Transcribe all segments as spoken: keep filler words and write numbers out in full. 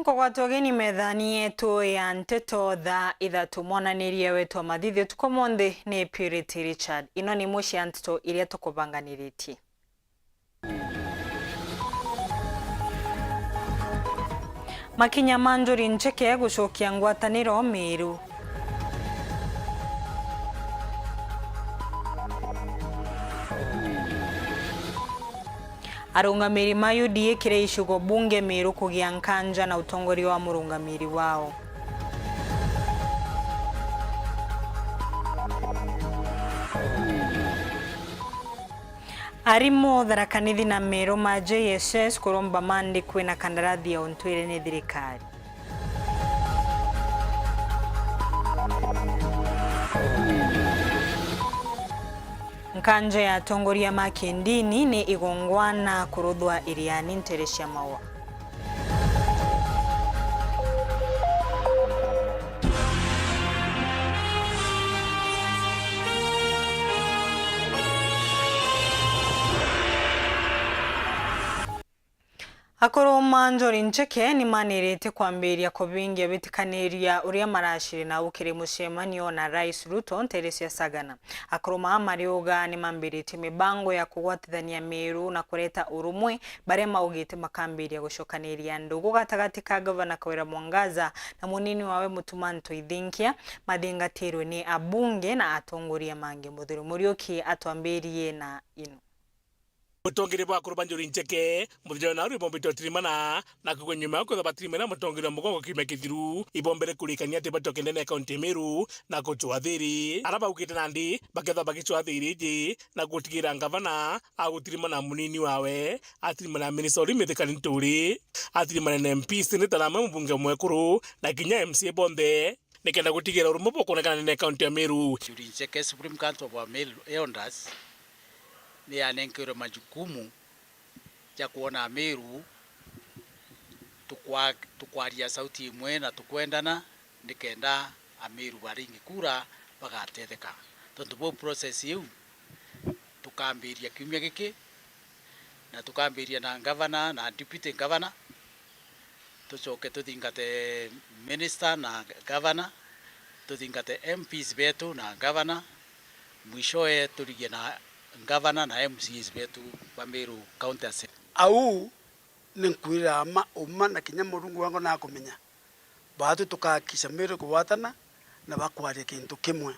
Kugwata ugeni methani yetu ya nteto thaa ithatu. Mwananiria wetu wa mathithio tuko monthe ni Purity Richard. Ino ni imwe cia nteto iria tukubanganiritie. Makinya ma Njuri Ncheke gucokia ngwataniro Miru. Arungamiri ma U D A kiri icigo bunge Miru kugia nkanja na utongoria wa murungamiri wao. Arimu Tharaka Nithi na Miru ma J S S kuromba mandikwe na kandarathi ya untwire ni thirikari. Nkanja ya atongoria ma kindini ni igongwana kuruthwa iriani ntere cia maua. Akuru ma Njuri Ncheke ni manirite kwambiria kubingia bitikaniria uria maraciri nau kiri mucemanio na Rais Ruto ntere cia Sagana. Akuru aa mariuga ni mambiritie mibango ya kugwatithania Miru na kureta urumwe, baria maugite makambiria gucokaniria ndugu gatagati ka Gavana Kawira Mwangaza na munini wawe Mutuma M'Ethingia, mathingatirwe ni abunge na atongoria mangi. Muthuri Muriuki atwambirie na ino. Mutongeria bwa akuru ba Njuri Ncheke, muthenya wa naru ibombite utirimana, na kwigua nyuma ya kwithwa batirimana na mutongeria wa mugongo kiumia kithiru, ibombere kurikania ati bacoke ndene ya kaunti ya Meru na gucwa thiri. Ara baugite nandi bakethwa bagicwa thiri iji na gutigira ngavana agutirimana na munini wawe, atirimana na minista uri Mithika Linturi, atirimana na M Ps ni ta namwe mubunge mwekuru na kinya M C A bonthe. Nikenda gutigira urumwe bukwonekana ndene ya kaunti ya Meru. Njuri Ncheke, Supreme Council of Meru Elders, niyanenkerwe majukumu ja kwona Ameru tukwa-, tukwaria sauti imwe na tukwendana, nikenda Ameru baringi kura bagatetheka. Tontu buu process iu tukambiria kiumia giki, na tukambiria na ngavana na deputy ngavana, tucoke tuthingate minister na ngavana, tuthingate M Ps betu na ngavana, mwishowe turigie na ngavana na M C As betu ba Meru County Assembly. Au ni nkwira ma uma na kinya Murungu wangu nakumenya. Baatu tukahakikisha Meru ikugwatana na bakwaria kintu kimwe.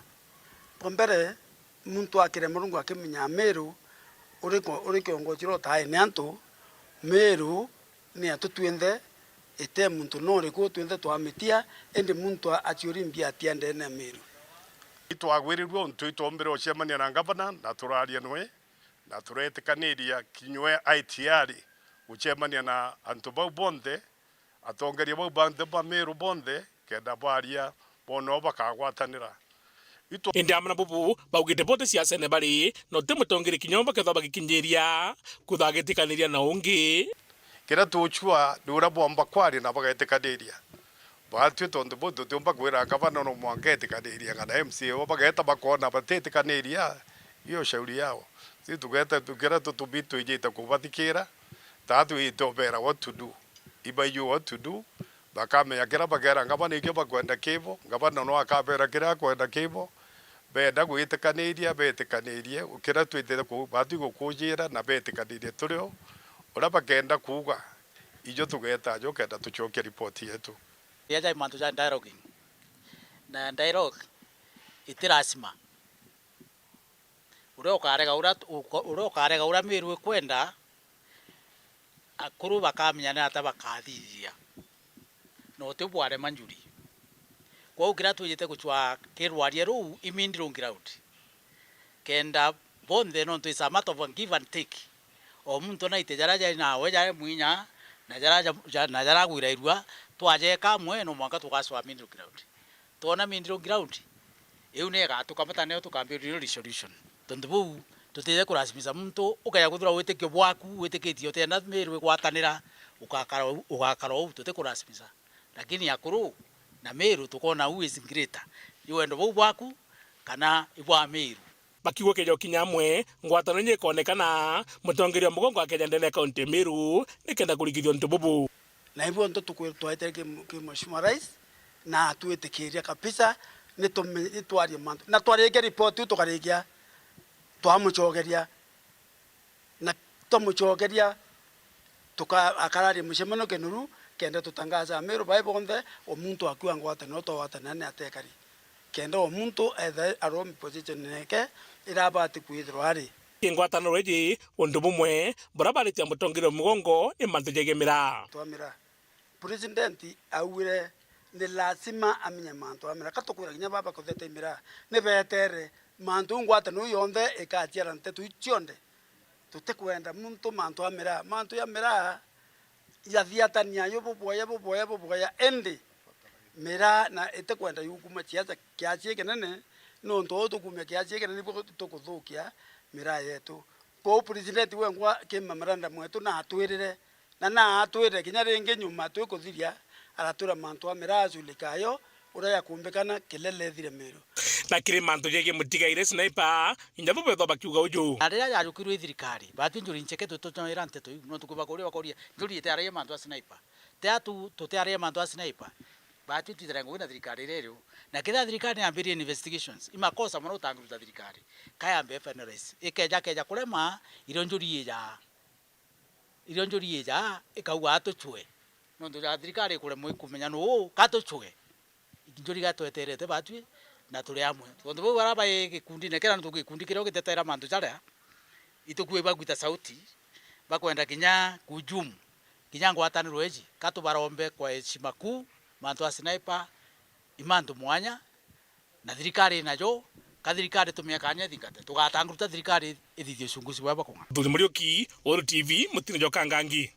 Bwa mbere, muntu akire Murungu akimenyaa Meru uri ko-, uri kiongozi uria utaai ni antu. Meru ni yetu twinthe, ite muntu no uriku twinthe twamitia, indi muntu a-, aciuri mbia atia ndene ya Meru. Itwagwirirue untu itwombire ucemania na ngavana na turaria nwe, na turetikaniria kinya we ai tiari gucemania na antu bau bonthe, atongeria bau bonthe ba Meru bonthe, kenda baria boona uu bakagwatanira. Itu- Indi amwe na bubu baugite bote siasene bari, na uti mutongeria kinya umwe bakethwa bagikinyiria kuthagitikaniria na ungi. Kiria tucua ni uria boomba kwaria na bagetikaniria. Baatwi tontu buu tutiumba kwira ngavana no mwanka etikanirie kana M C A bo bageeta bakoona batitikaniria, hiyo shauri yao. Si tugeeta tu-, kiria tutumi twijite kubathikira, taa twijite ubeera what to do. Ibaijue what to do, bakamenya kiria bakeera ngavana ikio bakwenda kibo, ngavana no akabeera kiria akwenda kibo. Beenda gwitikaniria, beetikanirie, kiria twitite ku-, baatwi gukujiira na beetikanirie turi o. Uria bakeenda kuuga, ijo tugeeta ajo kenda tucokie ripoti yetu. Riria jai mantu ja dialoguing. Na dialogue iti lazima. Uria ukarega uria, uko-, uria ukarega uria Meru ikwenda, akuru bakamenya ni atia bakathithia. Na uti bwarema Njuri. Kwou kiria twijite gucwa kirwaria ruu i middle ground. Kenda bonthe, nontu it's a matter of give and take. O muntu naite jaria jari nawe jari mwinya, na jaria ja-, ja-, na jaria agwirairua, twajeka amwe, no mwanka tugacwa middle ground. Twona middle ground, iu ni igatukamata, nio tukambiriria resolution. Tontu buu, tutije kurasimisha muntu, ukeja kwithirwa witikio bwaku, witikitie utienda Meru igwatanira, ugakara uu, ugakara uu, tutikurasimisha. Lakini akuru na Meru tukoona who is greater. Ni wendo buu bwaku kana ibwa Meru? Bakiuga ukeja ukinya amwe, ngwataniro ni ikonekana, mutongeria wa mugongo akeja ndene ya kaunti ya Meru, nikenda kurikithia untu bubu. Na ibu nto tukwi-, twetere ki, ki Mheshimiwa Rais, na atwitikiria kabisa, ni tume-, ni twarie mantu. Na twarikia report iu tukarikia, twamucokeria. Na twamucokeria, tuka-, akararia mucemanio Kinuru, kenda tutangaza Ameru bai bonthe, o muntu akua ngwataniro twagwatanira ni atekari. Kenda o muntu ethe arome position yake ira abati kwithirwa ari. Ingwataniro iji, undu bumwe buria baritie mutongeria mugongo ni mantu jegie miraa. Twa miraa. President augire ni lazima amenye mantu a miraa. Ka tukwira kinya baba kuthete miraa, ni betere mantu, ngwataniro yonthe ikaciara nteto iu cionthe. Tutikwenda muntu mantu a miraa. Mantu ya miraa yathiatania yo buboya, buboya, buboya, indi miraa na itikwenda yukuma ciaca kiacie kinene, nontu uu tukumia kiacie kinene nibuo tukuthukia miraa yetu. Kwou president wengwa ki memorandum wetu na atwirire, na na atwirire kinya ringi nyuma twikuthiria, aratwira mantu a miraa aculikayo, uria yakumbikana kilele ethire Meru. Na kiri mantu jegie mutigaire Sniper, inya bo bethwa bakiuga uju. Na riria yajukirwe i thirikari, batwi njuri ncheke twitunyawira nteto iu, nontu kwi bakuria bakoria, njuri itiaragia mantu a Sniper. Ti atu tutiaragia mantu a Sniper. Batwi twithira ngugi na thirikari iria iriu. Na kethira thirikari yambirie investigations, i makosa mono utangiruta thirikari. Kayambe F N R S. Ikeja, keja kurema, irio njuri ijaa. Irio njuri ijaa, ikauga atucwe. Nontu ja thirikari ikuremwa ikumenya nuu, katucwe. Njuri iria tweterete batwi, na turi amwe. Tontu bau bara bai gikundine, kira ntu gikundi kiria ugitetera mantu jaria, itukui bagwita sauti, bakwenda kinya kujumu, kinya ngwataniro iji, katubarombe kwa heshima kuu, mantu a Sniper, i mantu mwanya, na thirikari inajo, ka thirikari tumia kanya ithingate. Tugatanguruta thirikari ithithie uchunguzi bwea bwa kung'ana. Thuthi Muriuki, Weru T V, mutino jwa Kangangi.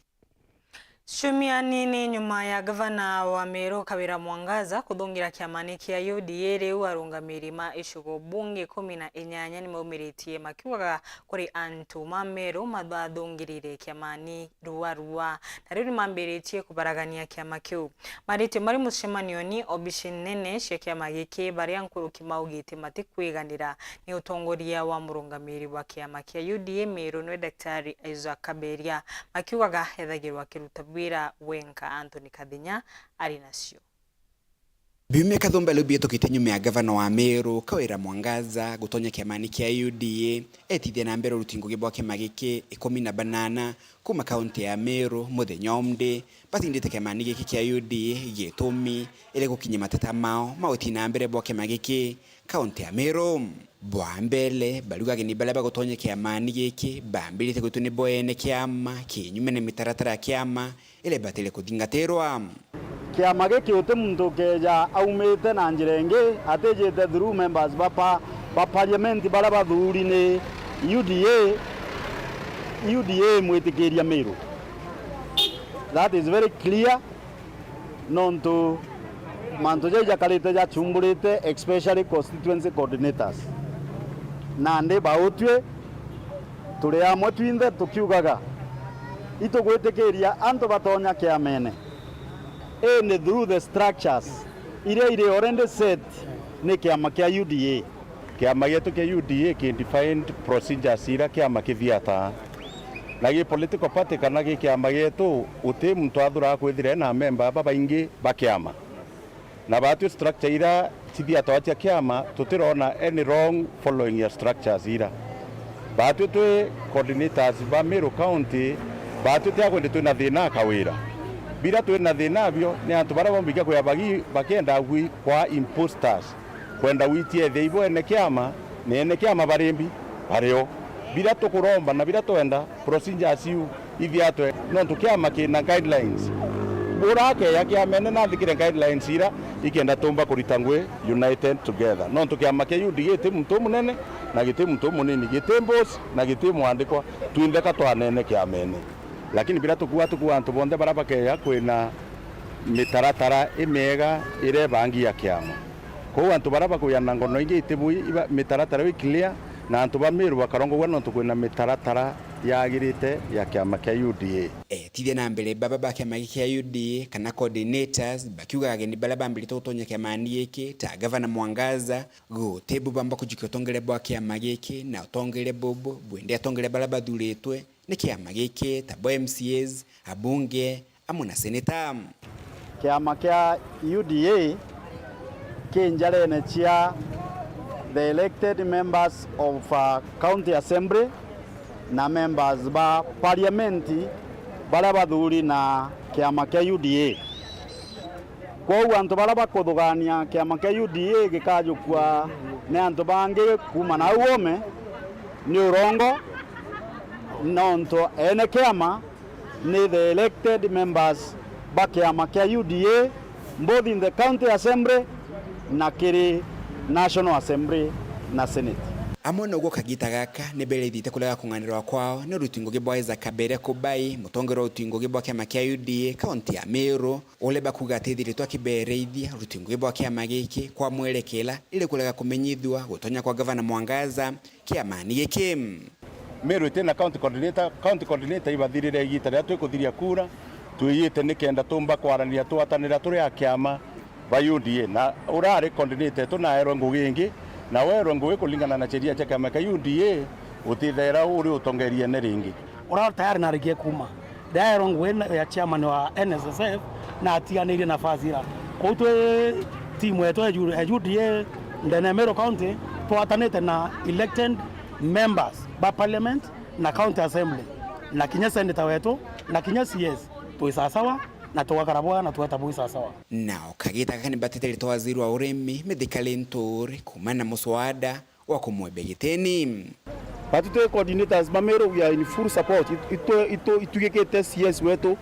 Ciumia nini nyuma ya gavana wa Meru Kawira Mwangaza kuthungira kiamani kia U D A, riu arungamiri ma icigo bunge ikumi na inyanya nimaumiritie makiugaga kuri antu ma Meru mabathungirire kiamani rua rua, na riu nimambiritie kubaragania kiama kiu. Maritio mari mucemanioni obici nene cia kiama giki, baria nkuruki maugite matikwiganira ni utongoria wa murungamiri wa kiama kia U D A Meru, niwe Daktari Isaac Kaberia, makiugaga ethagirwa akiruta wira wenka. Anthony Kathinya ari nacio. Biumia kathumba riu bihitukite nyuma ya gavana wa Meru, Kawira Mwangaza, gutonya kiamani kia U D A, etithia na mbere uruti ngugi bwa kiama giki ikumi na banana kuma kaunti ya Meru, muthenya umwe batindite kiamani giki kia U D A. Gitumi iri gukinyia mateta mao ma uti na mbere bwa kiama giki kaunti ya Meru. Bwa mbere, bariuga ageni baria bagutonya kiamani giki bambirite gwitwa ni bo ene kiama, kinyume na mitaratara ya kiama iria ibatire kuthingatirwa. Kiama giki uti muntu ukeja aumite na njira ingi, atijite through members ba pa-, ba parliament baria bathuri ni U D A, U D A imwitikiria Meru. That is very clear. Nontu mantu jau jakarite jachumburite, especially constituency coordinators. Nandi bautwi turi amwe twinthe tukiugaga, itugwitikiria antu batonya kiamene, indi through the structures iria iri already set ni kiama kia U D A. Kiama gietu kia U D A ki defined procedures iria kiama kithiataa. Na gi political party kana gi kiama gietu, uti muntu athuraga kwithira ena memba babaingi ba kiama. Na batwi structure iria cithiatagwa cia kiama, tutirona any wrong following ya structures ira. Batwi twi coordinators ba Meru County, batwi ti akwendi twina thina a Kawira. Bira twina thina abio ni antu baria bombika kwia bagi-, bakienda gwi kwa imposters. Kwenda gwitia ethia ibo ene kiama, na ene kiama bari mbi, bari o. Biria tukuromba na biria twenda, procedures iu ithiatwe, nontu kiama kina guidelines. Ura akeya kiamene na athikire guidelines ira ikenda tumba kurita ngui united together. Nontu kiama kia U D A giti muntu umunene, na giti muntu umunini, giti boss, na giti mwandikwa, twinthe ka twanene kiamene. Lakini biria tukua, tukua antu bonthe baria bakeya kwina mitaratara imiega iria ibangi ya kiama. Kwou antu baria bakwia na ngono ingi itibui iba-, mitaratara iu i clear, na antu ba Meru bakarongogua nontu kwina mitaratara yagirite ya kiama kia U D A. Etithia na mbere baba ba kiama giki kia U D A kana coordinators bakiuga ageni baria bambirite gutonya kiamani giki ta Gavana Mwangaza, guti bu bamba kujukia utongeria bwa kiama giki, na utongeria bubu bwindi atongeria baria bathuritwe ni kiama giki ta bo M C As, abunge, amwe na seneta. Kiama kia U D A ki njarene cia the elected members of, uh, County Assembly na members ba Parliament baria bathuri na kiama kia U D A. Kwou antu baria bakuthugania kiama kia U D A gikajukua ni antu bangi kuuma nau ome ni urongo, nontu ene kiama ni the elected members ba kiama kia U D A, both in the County Assembly na kiri National Assembly na Senate. Amwe noguo kagita gaka ni berithite kurega kung'anirwa kwao ni uruti ngugi bwa Isaac Kabere Kubai, mutongeria wa uruti ngugi bwa kiama kia U D A kaunti ya Meru, uria bakuuga atithiritwe akibereithia uruti ngugi bwa kiama giki kwa mwerekera iri kurega kumenyithua gutonya kwa Gavana Mwangaza kiamani giki. Meru iti na county coordinator, county coordinator ibathirire igita riria twikuthiria kura, twiyite nikenda tumba kwaraniria twatanira turi a kiama ba U D A, na urari coordinator etu naerwe ngugi ingi, na werwe ngugi kuringana na sheria cia kiama kia U D A, utithera uri utongeria ene ringi. Ura tayari narikie kuuma. Ndaerwa ngugi ya chairman wa N S S F na atiganirie nafasi ira. Kwou twi timu yetu ya U-, ya U D A ndene ya Meru County, twatanite na elected members ba parliament na county assembly, na kinya senator wetu, na kinya C S, twi sawasawa, na tugakara bwega na tweta bui sawasawa. Nao kagita gaka ni bateterete waziri wa urimi Mithika Linturi kuumana na muswada wa kumwebia gitini. Batu twi coordinators ba Meru, we are in full support. Itu, itu, itu, itugikite C S wetu.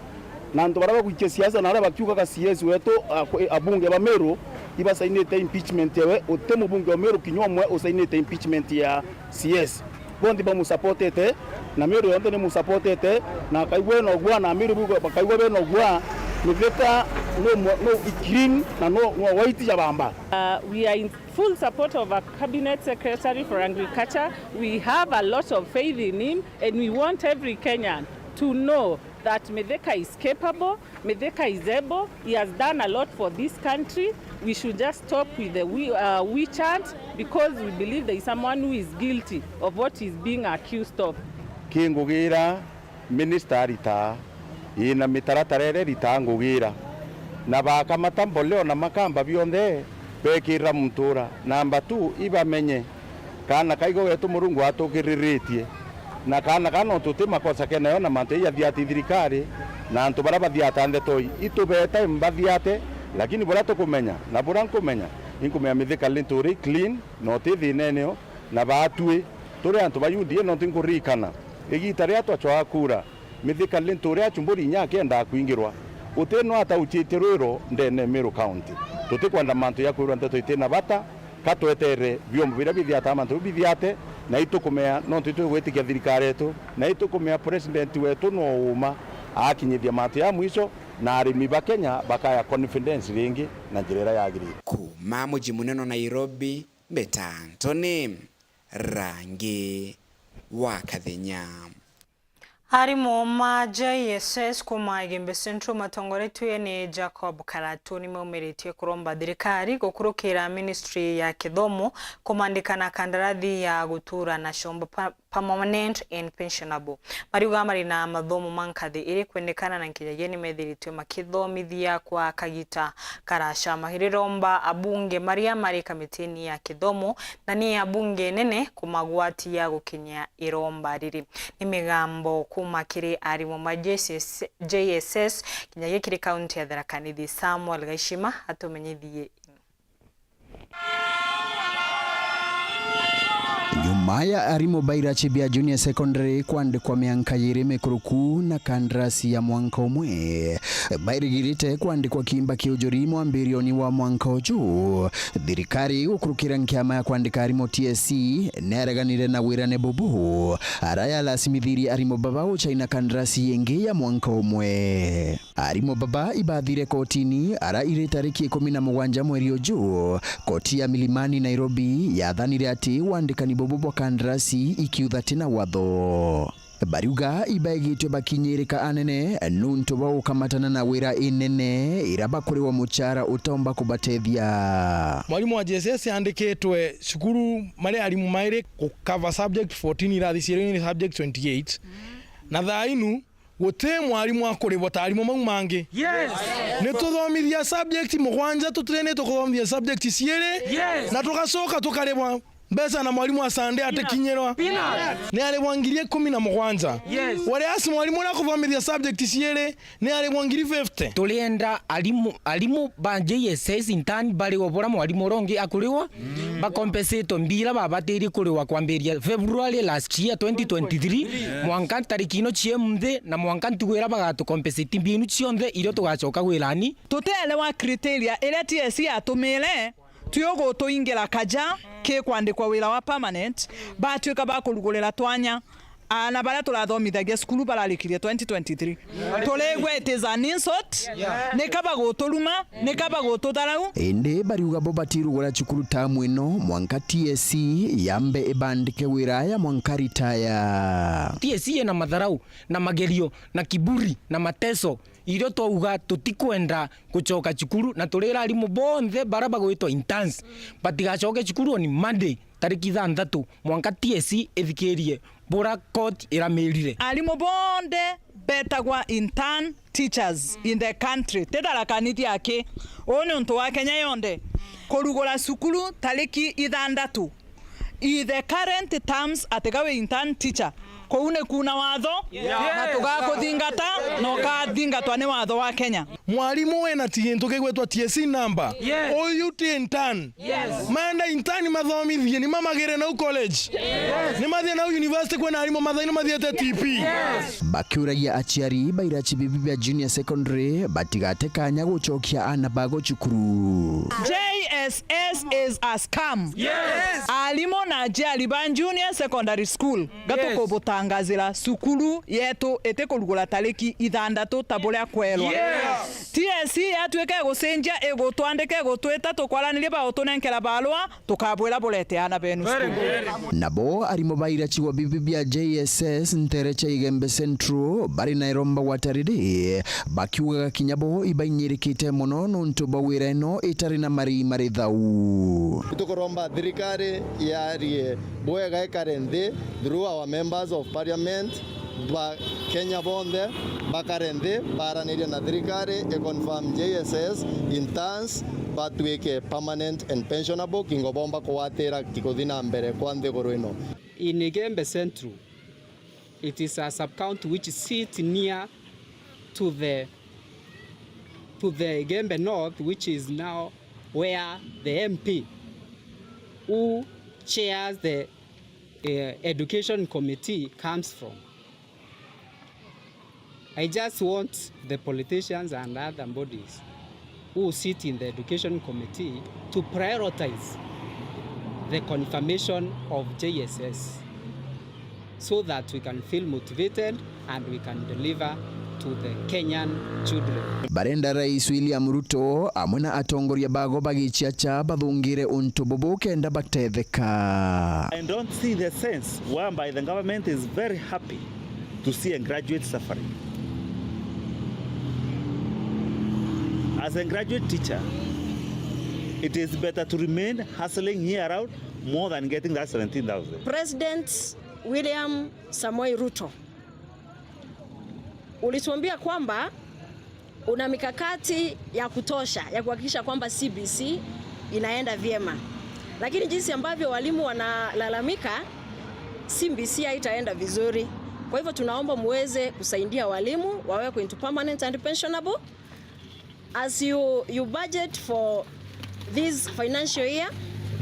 Na antu baria bagwikia siasa na aria bakiugaga C S wetu, a-, kwi-, abunge ba Meru, ibasainite impeachment yawe. Uti mubunge wa Meru kinya umwe usainite impeachment ya C S. Bonthe bamusupportete, na Meru yonthe nimusupportete, na akaigua ena ugua, na Meru bakaigua bena ugua. Mithika no mwa-, no i clean, na no, no white ya bamba. Uh, we are in full support of our Cabinet Secretary for Agriculture. We have a lot of faith in him, and we want every Kenyan to know that Mithika is capable, Mithika is able, he has done a lot for this country. We should just stop with the we, uh, we chant because we believe there is someone who is guilty of what he's being accused of. Kingugira Minista aritaa ina mitaratara iria iritaa ngugira, na bakamata mboleo na makamba bionthe bekirira muntu ura. Namba two, ibamenye kaana kaigo getu Murungu atukiriritie, na kaana kaa no tuti makosa kenayo na mantu jaja yathiati thirikari na antu baria bathiata ndeto ii. Itubeta imbathiate, lakini buria tukumenya na buria nkumenya, inkumenya Mithika Linturi clean na uti thinene o, na baatui turi antu ba U D A, nontu nkuririkana igita riria twacwaga kura, Mithika Linturi acumburi inya akiendaa kwingirwa, uti no atauchitie rwiro ndene Meru County. Tutikwenda mantu ja kwirwa nteto iti na bata, ka twetere biombo biria bithiataa mantu biu bithiate, na itukumea nontu itugwitikia thirikari yetu, na itukumea president wetu no uuma akinyithia mantu ja mwicho, na arimi ba Kenya bakaya confidence ringi na njira iria yagirire. Kuuma muji munene wa Nairobi, mbeta Anthony Rangi wa Kathenya. Arimu ma J S S kuuma Igembe Central matongoretue ni Jacob Karatu ni maumiritie kuromba thirikari gukurukira ministry ya kithomo kumandika na kandarathi ya gutura na combo pa-, permanent and pensionable. Mariuga mari na mathomo ma nkathi iri kwendekana na nkinyagia ni methiritwe makithomithia kwa kagita karaca. Makiriromba abunge maria mari kamitini ya kithomo na ni abunge nene kumagwatia gukinyia iromba riri. Ni migambo kuuma kiri arimu ma J S S, J S S, kinyagia kiri kaunti ya Tharaka Nithi. Samuel Gaishima atumenyithie. Nyuma ya arimu ba irachi bia junior secondary kwandikwa mianka yiri mikuruku na kandarasi ya mwanka umwe, bairigirite kwandikwa kiimba kia ujuri mwambirioni wa mwanka uju, thirikari gukurukira nkiama ya kwandika arimu T S C nereganire na wirane bubu, ara yalasimithirie arimu baba uchaina kandarasi ingi ya mwanka umwe. Arimu baba ibathire kotini, ara iri tariki ikumi na mugwanja mweri uju, koti ya Milimani, Nairobi, yathanire ati wandikani bubu bwa kandarasi ikiutha ti na watho. Bariuga ibaigitwe bakinyirika anene nuntu bwa gukamatana na wira inene ira bakuriwa muchara utomba kubatethia. Mwarimu wa J S S andikitwe cukuru mari arimu mairi gukava subject fourteen, irathi ciiri ni subject twenty-eight. Na thaa inu Guti mwarimu akuribwa ta arimu mau mangi. Yes. Ni tuthomithia subject mugwanja, tutrainitwe kuthomithia subject ciiri, yes, na tugacoka tukaribwa mbeca na mwarimu wa Sunday atikinyirwa. Peanuts. Ni aribwa ngiri ikumi na mugwanja. Yes. Whereas mwarimu uria akuthomithia subject ciiri ni aribwa ngiri fifty. Turienda arimu, arimu ba J S S intern bariwe bura mwarimu uria ungi akuriwa, mm, bakompensatwe mbia iria babatirie kuriwa kwambiria February last year, twenty twenty-three, yes, mwanka tariki ino cia munthi, na mwanka ntugu iria bagatukompensate mbia inu cionthe irio tugacoka wirani. Tutielewa criteria iria T S C yatumire twi ugutuingira kaja ki kwandikwa wira wa permanent, batuika ba kurugurira twanya aana baria turathomithagia cukuru bararikirie twenty twenty-three. Turigua it is an insult, nika baguturuma, nika bagututharau. Indi bariuga bo batirugura cukuru tamu ino mwanka T S C yambe ibandike wira ya mwanka ritaya. T S C ina matharau na magerio na kiburi na mateso. Irio twauga tutikwenda gucoka cukuru, na turira arimu bonthe baria bagwitwa interns batigacoke cukuru on Monday, tariki ithanthatu, mwanka T S C ithikirie bura court iramirire. Arimu bonthe betagwa intern teachers in the country, ti Tharaka Nithi aki. Uu ni untu wa Kenya yonthe. Kurugura cukuru tariki ithanthatu. I the current terms atiga wi intern teacher. Kuu ni kuuna watho, yeah, na tugakuthingata, na ukathingatwa ni watho wa Kenya. Mwarimu wina ti gintu kigwitwa T S C number. Yes. Uyu ti intern. Yes. Maenda intern mathomithie, ni mamagire nau college. Yes. Ni mathie nau university kwina arimu mathaini mathiete T P. Yes. Bakiuragia aciari ba irachi bibi bia junior secondary batigate kanya gucokia aana bao cukuru. J S S is a scam. Yes. Arimu na aciari ba junior secondary school, gatukubutangazira cukuru yetu itikurugura tariki ithanthatu ta buria kwerwa. Yes. T S C yatuika igucenjia, igutwandika, igutwita, tukwaranirie ba utunenkera barua, tukabwira burete aana benu cukuru. Nabo arimu ba irachigwa bibi bia J S S ntere cia Igembe Central bari na iromba gwatariri, bakiugaga kinya bo ibainyirikite mono nontu bwa wira ino itari na marii mari thau. Tukuromba thirikari yarie bwega, ikare nthi through our members of parliament, ba Kenya bonthe bakare nthi, baranirie na thirikari, i confirm J S S interns batwike permanent and pensionable, kingo bomba kugwatira kikuthi na mbere kwa nthiguru ino. In Igembe Central, it is a sub-county which sit near to the, to the Igembe North, which is now where the M P who chairs the, uh, education committee comes from. I just want the politicians and other bodies who sit in the education committee to prioritize the confirmation of J S S so that we can feel motivated and we can deliver to the Kenyan children. Barenda Rais William Ruto amwe na atongoria bago bagichiacha bathungire untu bubu kenda batetheka. I don't see the sense whereby the government is very happy to see a graduate suffering. As a graduate teacher, it is better to remain hustling here out more than getting that seventeen thousand. President William Samoei Ruto, ulituambia kwamba una mikakati ya kutosha ya kuhakikisha kwamba C B C inaenda vyema, lakini jinsi ambavyo walimu wanalalamika, C B C haitaenda vizuri. Kwa hivyo tunaomba muweze kusaidia walimu wawekwe into permanent and pensionable. As you, you budget for this financial year,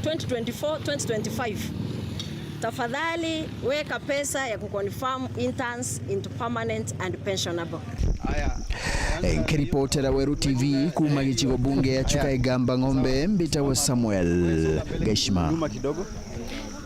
twenty twenty-four, twenty twenty-five, tafadhali weka pesa ya kuconfirm interns into permanent and pensionable. Nkiripotera Weru T V kuuma gicigo bunge ya Chuka Igamba Ng'ombe, mbitagwa Samuel Gaishima.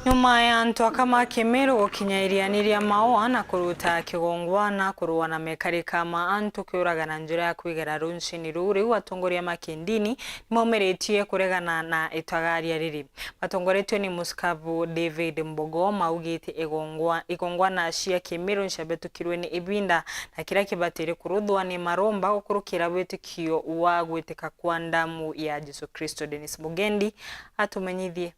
Nyuma ya antu aka ma Kimiru gukinya iriani ria Maua na kuruta kigongwana kurua na mekarika ma antu kiuragana njira ya kwigera runcini ruu, riu atongoria ma kindini nimaumiritie kuregana na itagaria riri. Batongoretue ni Musikabu David Mbogo maugite igongwa-, igongwana cia Kimiru nciabetukirwe ni ibinda na kiria kibatire kuruthwa ni maromba gukurukira witikio wa gwitika kwa ndamu ya Jesu Kristo. Dennis Mugendi atumenyithie.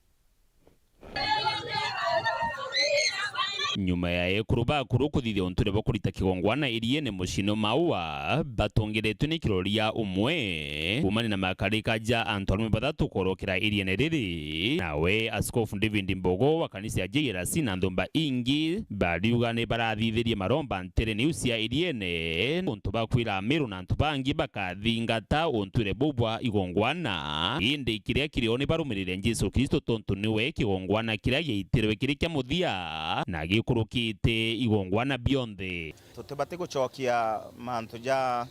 Nyuma ya ekuru bakuru kuthithia untu uria bwa kurita kigongwana iriene muciine Maua, batongeretwe ni kiroria umwe kuumania na makarika ja antu arume bathatu korokera iriene riri. Nawe Askofu David Mbogo wa kanisa ya J R C na nthumba ingi bariuga ni barathithirie maromba nterene iu cia iriene untu ba kwira Amiru na antu bangi bakathingata untuire buu bwa igongwana. Indi kiria kirio ni barumirire Jesu Kristo, tontu niwe kigongwana kiria giaitirwe kiri kia muthia na gikurukite igongwana bionthe. Tutibati gucokia mantu ja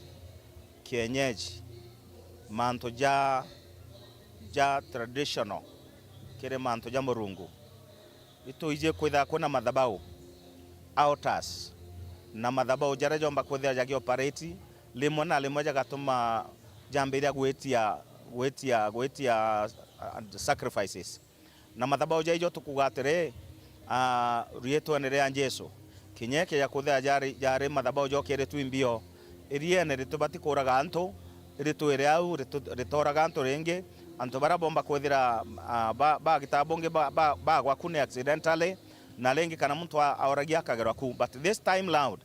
kienyeji, mantu ja, ja traditional kiri mantu ja Murungu. Itwiji kwithira kwina mathabau, altars, na mathabau jaria jomba kwithira jagioperate, rimwe na rimwe jagatuma jambiria gwitia, gwitia, gwitia, uh, sacrifices. Na mathabau jaijo tukuuga atiri, ah, riitwene ria Jesu, kinya ikija kuthira jari, jari mathabau jokiritwe imbio, iriene ritibati kuuraga antu, ritwire au, ritu-, ritoraga antu ringi. Antu baria bomba kwithira, ah, ba, bagita bungi ba, ba, bagwa ku ni accidentally, na ringi kana muntu a-, aoragia akagerwa ku. But this time round,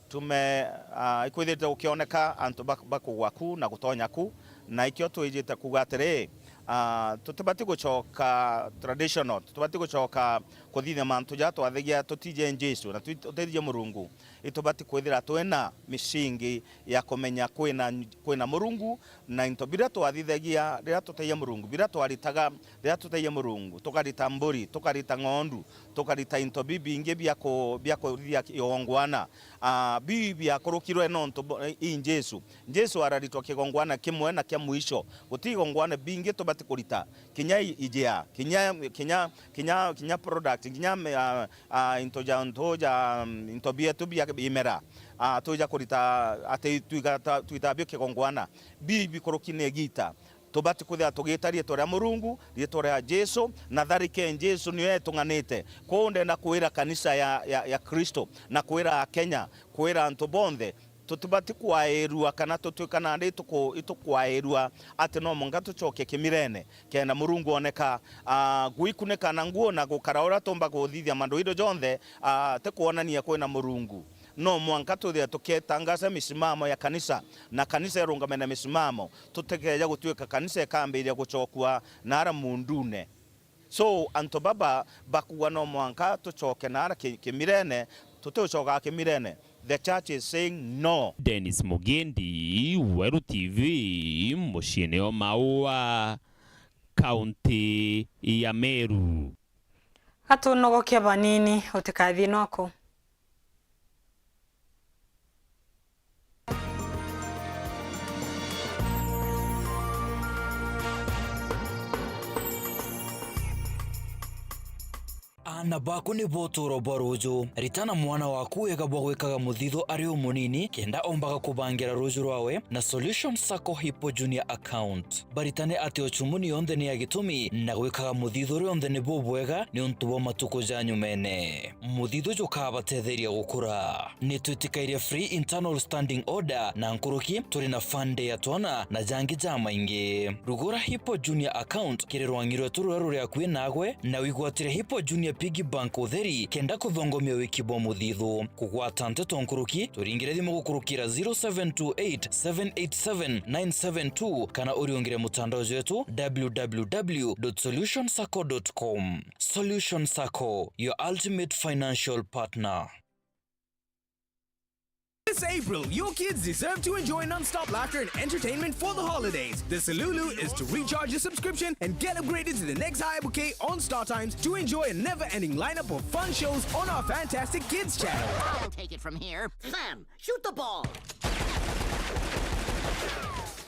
tume, ah, ikwithirite gukioneka antu bak-, bakugwa ku na gutonya ku, na ikio twijite kuuga atiri, ah, tutibati gucoka traditional, tutibati gucoka kuthithia mantu ja twathigia tutiji Jesu na twi-, tutiji Murungu. Itubati kwithira twina misingi ya kumenya kwina, kwina Murungu, na into biria twathithagia riria tutiji Murungu, biria twaritaga riria tutiji Murungu, tukarita mburi, tukarita ng'ondu, tukarita into bibingi bia ku-, bia kurithia kigongwana. Ah, biu biakurukirwe nontu bo-, i Jesu. Jesu araritwa kigongwana kimwe na kia mwisho. Guti igongwana bingi tubati kurita. Kinya i-, ijea, kinya, kinya, kinya, kinya product, kinya me-, ah, ah, into ja ntu ja, mm, into bietu bia imera. Ah, tuja kurita ati twigata-, twita bio kigongwana. Biu bikuruki ni igita. Tubati kwithira tugita riitwa ria Murungu, riitwa ria Jesu, na tharike Jesu niyo etung'anite. Kwou ndenda kwira kanisa ya, ya, ya Kristo, na kwira Akenya, kwira antu bonthe, tutibati kwairua kana tutwika nandi ituku-, itukwairua ati no mwanka tucoke kimirene kenda Murungu oneka. Ah, gwikunika na nguo na gukara uria tumba kuthithia mandu indo jonthe, ah, ti kwonania kwina Murungu. No mwanka tuthire tuketangaza misimamo ya kanisa, na kanisa irungame na misimamo. Tutikeja gutwika kanisa ikambiria gucokua naara mundune. So, antu baba bakuuga no mwanka tucoke naara ki-, kimirene, tutigucoka kimirene. The church is saying no. Dennis Mugendi, Weru T V, muciine o Maua, kaunti ya Meru. Gatunogokia banini, utikathie noko. Aana baku nibo utuuro bwa ruuju. Ritana mwana waku wega bwa gwikaga muthithu ari umunini, kenda ombaga kubangira ruuju rwawe na Solution Sacco Hippo Junior Account. Baritane ati ucumuni yonthe ni ya gitumi, na gwikaga muthithu rionthe ni bubwega niuntu bwa matuku ja nyumene. Muthithu jukabatetheria gukura. Ni twitikairie free internal standing order na nkuruki, turi na fund ya twana na jangi jamaingi. Rugura Hippo Junior Account kiri rwangi rwetu ruria ruri akui nagwe, na wigwatire Hippo Junior Piggy Bank utheri, kenda kuthongomia wiki bwa muthithu. Kugwata nteto nkuruki, turingire thimu gukurukira zero seven two eight, seven eight seven, nine seven two, kana uriungire mutandao jwetu, w w w dot solution sacco dot com. Solution Sacco, your ultimate financial partner. This April, your kids deserve to enjoy non-stop laughter and entertainment for the holidays. The Salulu is to recharge your subscription and get upgraded to the next high bouquet on StarTimes to enjoy a never-ending lineup of fun shows on our fantastic kids channel. I'll take it from here. Sam, shoot the ball.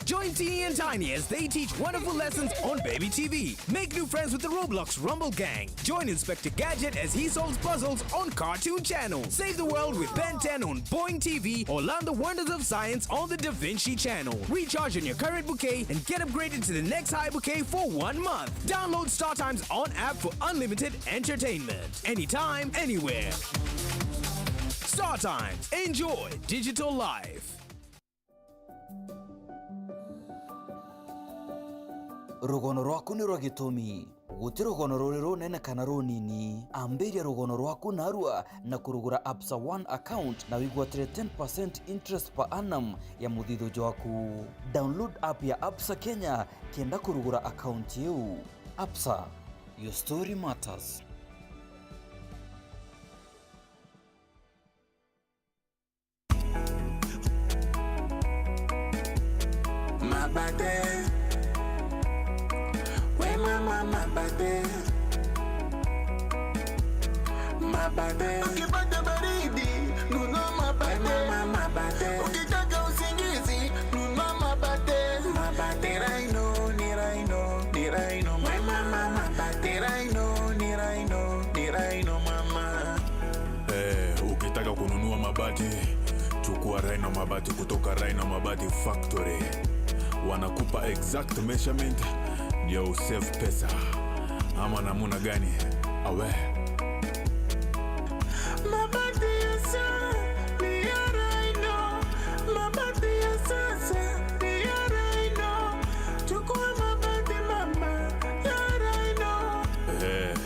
Join Teeny and Tiny as they teach wonderful lessons on Baby T V. Make new friends with the Roblox Rumble Gang. Join Inspector Gadget as he solves puzzles on Cartoon Channel. Save the world with Ben ten on Boing T V or learn the wonders of science on the Da Vinci Channel. Recharge on your current bouquet and get upgraded to the next high bouquet for one month. Download StarTimes on app for unlimited entertainment. Anytime, anywhere. StarTimes. Enjoy digital life. Rugono rwaku ni rwa gitumi. Guti rugono ruri runene kana runini. Ambiria rugono rwaku narua na kurugura Absa One account na wigwatire ten percent interest per annum ya muthithu jwaku. Download app ya Absa Kenya kenda kurugura account iu. Absa, your story matters. Mabate. We mama mabate. Mabate. Ukipata baridi, nunua mabate. We mama mabate. Ukitaka usingizi, nunua mabate. Mabate. Ni Rhino, ni Rhino, ni Rhino, mama. Ni Rhino, ni Rhino, ni Rhino, mama. Eh, ukitaka kununua mabati, chukua Rhino Mabati kutoka Rhino Mabati Factory. Wanakupa exact measurement ndio usave pesa. Ama namuna gani? Awe. Mabati ya sa-, ni ya Rhino. Mabati ya sasa ni ya Rhino. Chukua mabati mama ya Rhino. Eh,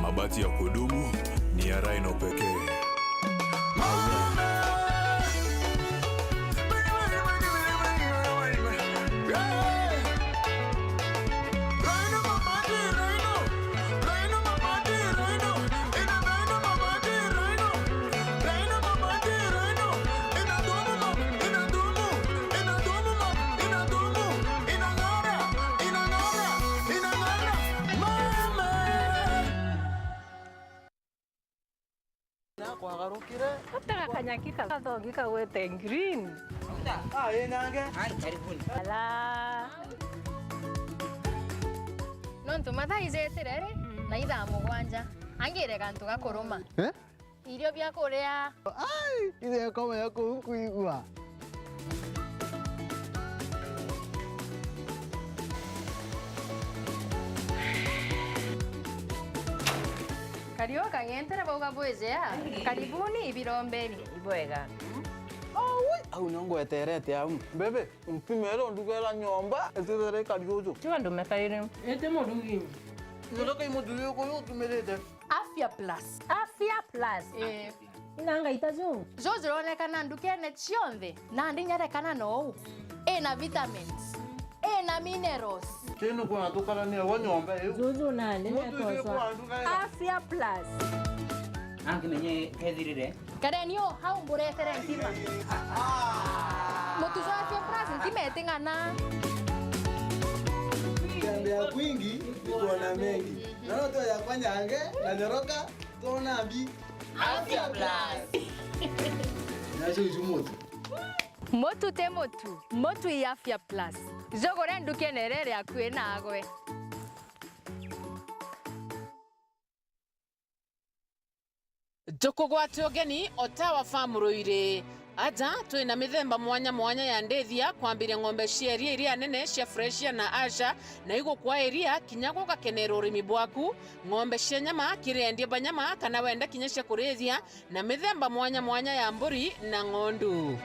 mabati ya kudumu ni ya Rhino pekee. Nakwagarukire. Utega kanyaki kathongi kagwete green. Ah, ĩ nange. Ai, karibuni. Ala. Nontu mathaa ijetire ri, na ithaa mugwanja. Angire gantu gakuruma. Eh? Irio bia kuria. Ai, ithe akoma ya kuu nkuigua. Kariu kang'entere bauga bwijea. Karibuni ibirombeni. Ibwega. Aui, au nio ngweterete au. Bebe, mpimere undugera nyomba, itithere ikari uju. Tiga ndume kairi. Iti murugi. Nyonoka imuthuri uyu utumirite. Afya Plus. Afya Plus. Eh. Ina ngaita ju. Ju jironekana ndukene cionthe, nandi nyarekana nou. Ina vitamins. Ina minerals. Tinu kuna tukarania wa nyomba iu. Juju nandi. Mutu netoswa. Afya Plus. Angimenye kethirire. Karenio, hau mburetere ntima. Mutu jwa Afya Plus ntima iting'ana. Kutembea kwingi ni kuona mengi. Naona tu yakwa nyange na nyoroka, tuona mbi. Afya Plus. Nacio icu mutu. Mutu ti mutu, mutu i Afya Plus. Jugure ndukene iria iri akui nagwe. Tukugwate ugeni o Tawa Farm Ruiri. Aja twina mithemba mwanya mwanya ya ndithia, kwambiria ng'ombe cia iria iria nene cia Fresian na Ayrshire, na igukwa iria kinya gugakenera urimi bwaku, ng'ombe cia nyama, kiri endia ba nyama, kana wenda kinya cia kurithia, na mithemba mwanya mwanya ya mburi na ng'ondu.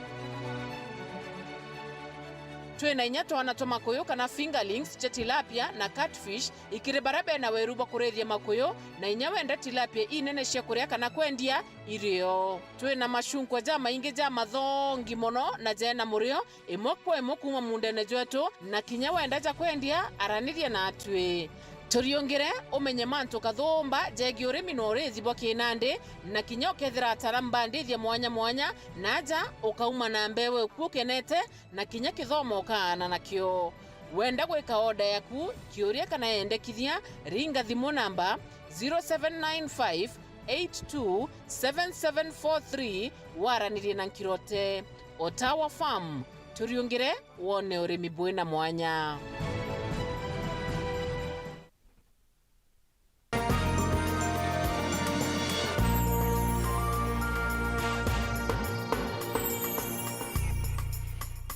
Twina inya twana twa makuyu kana fingerlings cia tilapia na catfish, ikiri baria bena weru bwa kurithia makuyu, na inya wenda tilapia inene cia kuria kana kwendia, iri o. Twina macunkwa jamaingi ja mathongi mono na jena murio, imwe kwa imwe kuuma muundene jwetu, na kinya wenda ja kwendia, araniria natwi. Turiungire umenye mantu kathumba jegii urimi na urithi bwa kinandi, na kinya ukethira ataaramu ba ndithia mwanya mwanya, na aja ukauma na mbeu iku ukenete, na kinya kithomo ukaana nakio. Wenda gwika oda yaku, kiuria kana yendekithia, ringa thimu namba zero seven nine five eight two seven seven four three, waranirie na Nkirote. Otawa Farm, turiungire wone urimi bwina mwanya.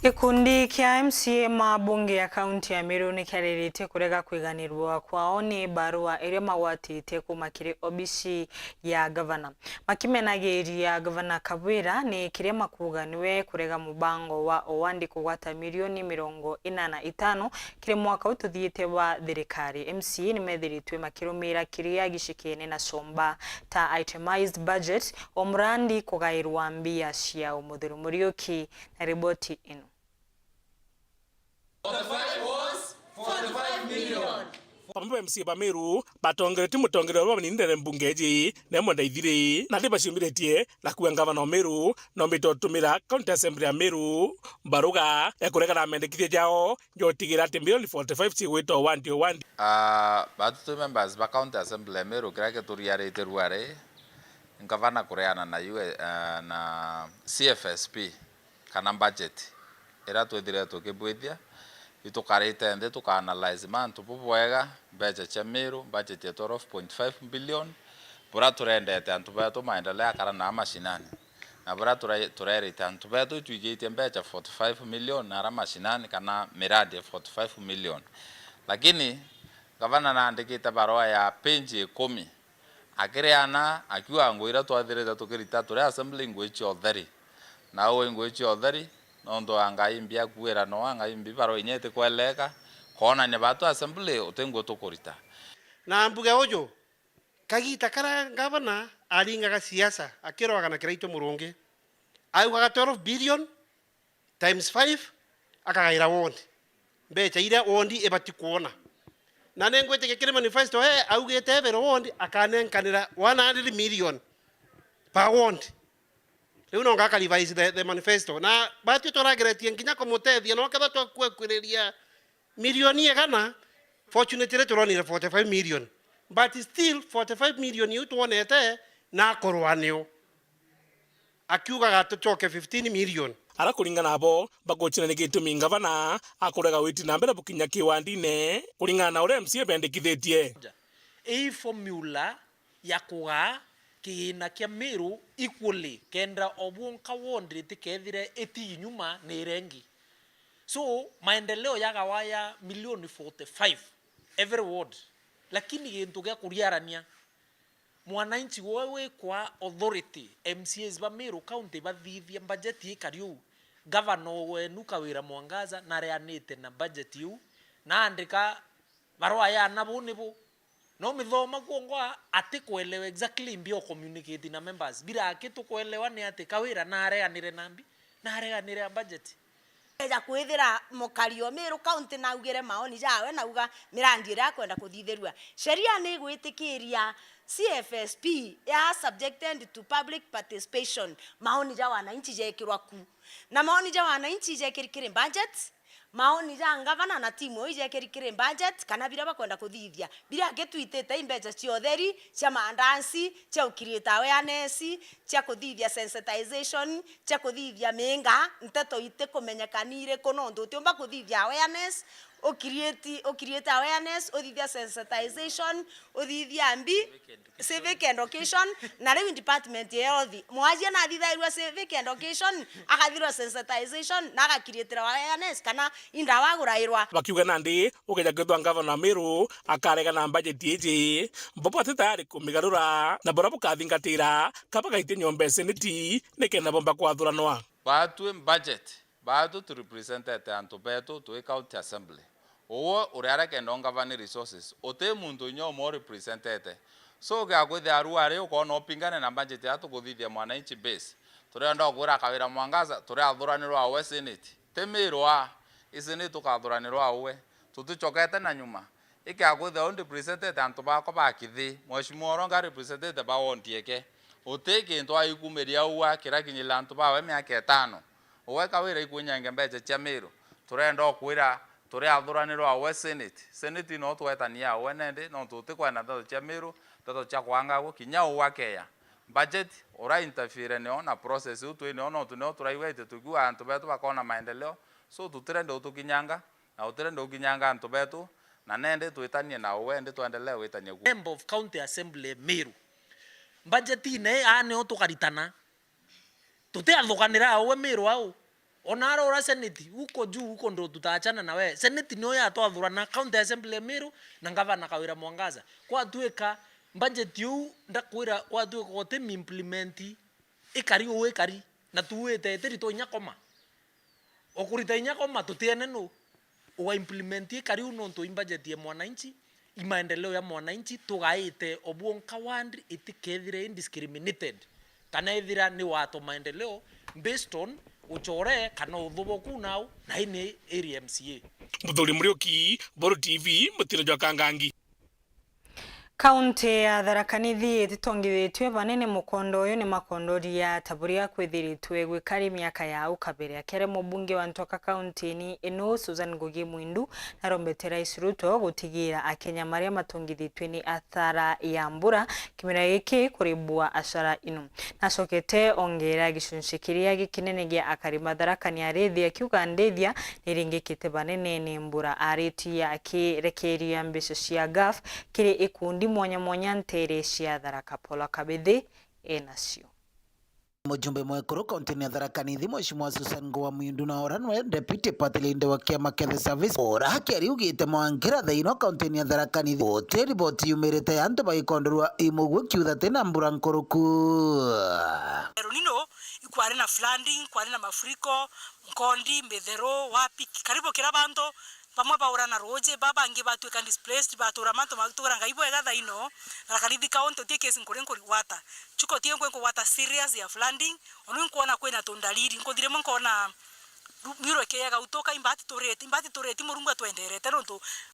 Gikundi kia M C A ma bunge ya kaunti ya Meru ni kiariritie kurega kwiganirwa kwao ni barua iria magwatitie kuuma kiri obisi ya gavana. Makimenagiria gavana Kabwira ni kiria makuuga niwe kurega mubango wa Owandi kugwata milioni mirongo ina na itano kiri mwaka ututhiite wa thirikari. M C A ni methiritwe makirumira kiria gicikene na somba ta itemized budget, o murandi kugairwa mbia cia umuthuru. Muriuki na riboti ino. Bamwe ba M C A ba Meru batongeretie mutongeria wa banini ndene mbunge iji, Raymond Aithiri, na ni baciumiritie na kuuga ngavana wa Meru noombite utumira County Assembly ya Meru baruga ya kuregana na mendekithia jao ja utigira ati milioni forty-five cigwita Owandi, Owandi. Ah, batutu members ba County Assembly ya Meru, kiria gituriarite ruari, ngavana kureana na U S, ah, na C F S P, kana budget iria twithire tukibwithia, itukarite nthi tuka analyse mantu bubwega, mbeca cia Meru, budget ya twelve point five billion, buria turendete antu betu maendeleo akara na mashinani, na buria tura-, turerite antu betu itwigitie mbeca forty-five million na ara mashinani kana miradi ya forty-five million. Lakini gavana naandikite barua ya page ikumi, akireana, akiuga, "Ngui iria twathirite tukirita turi assembly, ngui cia utheri. Na uu ngui cia utheri, nontu wa ngai mbi akuira no, ngai mbi barua inya itikweleka, koonania batu assembly uti ngui tukurita." Na mbuge uju, kagiita karia ngavana aringaga siasa, akirogana Kiraitu Murungi, augaga twelve billion, times five, akagaira ward. Mbeca iria ward ibati kwona. Na ningwitikia kiri manifesto, ee, augite every ward akanenkanira one hundred million per ward. Riu no ngaka revise the, the manifesto. Na batwi turageretie nginya kumutethia, no ketha twakwekwireria milioni igana, fortunately turonire forty-five million. But still, forty-five million iu twonete na akorwa nio. Akiugaga tucoke fifteen million. Ara kuringana nabo bagucina ni gitumi ngavana akurega witi na mbere bukinya kiwandine, kuringana na uria M C A bendekithitie. Ii formula ya kugaa kigina kia Meru equally, kenda o bwonka ward itikethire iti nyuma ni iria ingi. So, maendeleo yagawa ya milioni forty-five every ward. Lakini gintu gia kuriarania, mwananchi woe wikwa authority, M C As ba Meru County bathithia budget ikari uu. Governor wenu Kawira Mwangaza nareanite na budget iu, naandika barua ya na bu ni bu. No mithoma kwongwa ati kuelewa exactly mbi o communicate na members. Bila aki tukuelewa ni ati Kawira nareganire na mbi, nareganire a budget. Eja kwithira mukari o Meru County naugire maoni jawe, nauga mirandi iria akwenda kuthithirua. Sheria ni igwitikiria C F S P ya subjected to public participation, maoni ja wananchi jekirwa ku. Na maoni ja wananchi jekiri kiri budget, maoni ja ngavana na timu iu ijekiri kiri budget, kana biria bakwenda kuthithia. Biria aki twitite i mbeca cia utheri, cia maandansi, cia u create awareness, cia kuthithia sensitization, cia kuthithia miinga, nteto itikumenyeka ni iriku, nontu utiumba kuthithia awareness, u create, u create awareness, uthithia sensitization, uthithia mbi, civic education, na riu department ya health. Mwajia nathithairua civic education, akathirwa sensitization, na agakiriitirwa awareness, kana indawa agurairwa. Bakiuga nandi ukeja kwithwa ngavana wa Meru akaregana na budget iji, bo bati tayari kumigarura, na buria bukathingatira ka bagaitia nyomba ya seneti nikenda bomba kwathuranwa. Batwi budget, batu tu representete antu betu twi county assembly. Uwe uri aria kenda ungavani resources, uti muntu inya umwe u representete. So, ukiakwithia aru ari ukoona upingane na budget ya tukuthithia mwananchi base. Turenda ukwira Kawira Mwangaza, turi athuranirwa uwe senate. Ti Meru a, i senate tukathuranirwa uwe. Tutichokete na nyuma. Ikiakwithia u representete antu bakwa ba Kithi, Mheshimiwa Oronga representete ba ward eke. Uti kintu aikumiria uwa kirakinyirira antu bawe miaka itano. Uwe Kawira ikunyange mbeca cia Meru. Turenda ukwira turi athuranirwa uwe senate. Senate no twetania uwe nende, nontu utikwenda nteto cia Meru, nteto cia kwangagwo, kinya uwe akeya. Budget, ura interfere nio na process iu twi nio, nontu nio turaigwete tukiuga antu betu bakona maendeleo. So, tutirenda utukinyanga. Na utirenda ukinyanga antu betu, na nende twitanie na uwe, indi twendelee gwitania ku. Member of County Assembly Meru. Budgetine aa nio tukaritana. Tutiathuganira uwe Meru au. Ona arora senate, huko juu, huko ndo tutaachana na we. Senate nio yatwathurana, county assembly ya Meru, na ngavana Kawira Mwangaza. Kwatuika budget iu, ndakwira, kwatuika uti implement, ikari uu ikari, na tuwite itiri twa inya koma. O kurita inya koma tutiene nu uga implement ikari uu, nontu i budget ya mwananchi, i maendeleo ya mwananchi, tugaite o bwonka ward itikethire i discriminated, kana ethira ni watwa maendeleo based on uchore kana uthuboku nau, na i ni area M C A. Muthuri Muriuki, Boru T V, mutino jwa Kangangi. Kaunti ya Tharaka Nithi ititongithitue banene mukondo uyu ni makondoria ta buria kwithiritwe gwikari miaka ya au kabere. Akiaria mubunge wa Ntoka kaunti-ini inu, Susan Ngugi Mwindu, narombete Rais Ruto gutigira Akenya maria matongithitue ni athara ya mbura kimera giki kuribwa acara inu. Nacokete ongeera gicunci kiria gikinene gia akari Matharaka ni arithi, akiuga ndithia niringikite banene ni mbura. Aritie akirekeria mbeca cia gaf kiri ikundi mwanya mwanya nteere cia Tharaka. Paul Kabithi enacio. Mujumbe mwekuru kaunti-ini ya Tharaka Nithi, Mheshimiwa Susan Ngugi wa Mwindu, na ura nwe Deputy Party Leader wa kiama kia The Service, ura akiaria augite mwankira thaino kaunti-ini ya Tharaka Nithi guti riboti yumirite ya antu bagikondorwa i muguo kiutha tina mbura nkuruku. El Nino, ikwari na flooding, kwari na mafuriko, Nkondi, Mithero, wapi, karibu kira bantu, bamwe baura na ruuji, babangi batuika displaced, batura mantu matugura ngai bwega thaino, Tharaka Nithi County uti case nkuri nkuri gwata. Chuka uti nkwe nkugwata serious ya flooding, onu nkwona kwina tundalili, nkuthire mwe nkona ru-, miro ikeyega utuka, imbati tureti, imbati tureti, Murungu atwenderete nontu